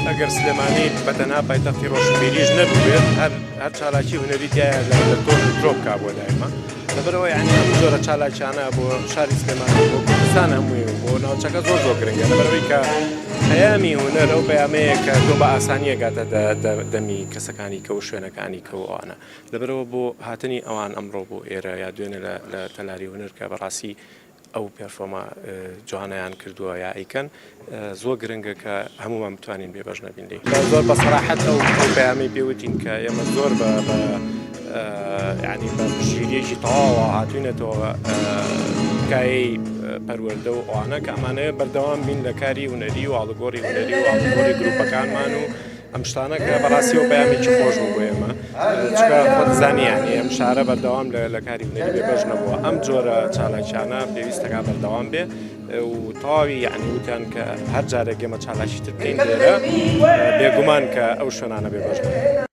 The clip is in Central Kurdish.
ئەگەر سلێمانی بە تەنها پایتەختی ڕۆشنبیریش نەبووبێت هەر هەر چالاکی هونەری تایە لە لە تۆ ترۆپکا بۆ دایمە لەبەرەوە یعنی ئەم جۆرە چالاکیانە بۆ شاری سلێمانی بۆ کوردستان هەمووی و بۆ ناوچەکە زۆر زۆر گرنگە لەبەرەوەی کە پەیامی هونەر ئەو پەیامەیە کە تۆ بە ئاسانیە گاتە دەمی کەسەکانی کە و شوێنەکانی کە و ئەوانە لەبەرەوە بۆ هاتنی ئەوان ئەمڕۆ بۆ ئێرە یا دوێنێ لە تەلاری هونەر کە بەڕاستی ئەو perform ە جوانەیان کردووە یا ئەیکەن زۆر گرنگە کە هەمومان بتوانین بێبەش نەبین لێی. زۆر بە سەراحەت ئەو ئەو پەیامەی پێ وتین کە ئێمە زۆر بە بە یعنی بە پشتگیریەکی تەواوە هاتوینەتەوە کایەی پەروەردە و ئەوانە کە ئەمانەیە بەردەوام بین لە کاری هونەری و ئاڵوگۆڕی هونەری و ئاڵوگۆڕی گروپەکانمان و ئەم شتانە کە بەڕاستیەوە پەیامێکی خۆش بوو بۆ ئێمە چونکە خۆت زانی یانی ئەم شارە بەردەوام لە لە کاری هونەری بێبەش نەبووە ئەم جۆرە چالاکیانە پێویستەکە بەردەوام بێ و تەواوی یعنی وتیان کە هەر جارێک ئێمە چالاکی تر بکەین لێرە بێگومان کە ئەو شوێنانە بێبەش نەبن.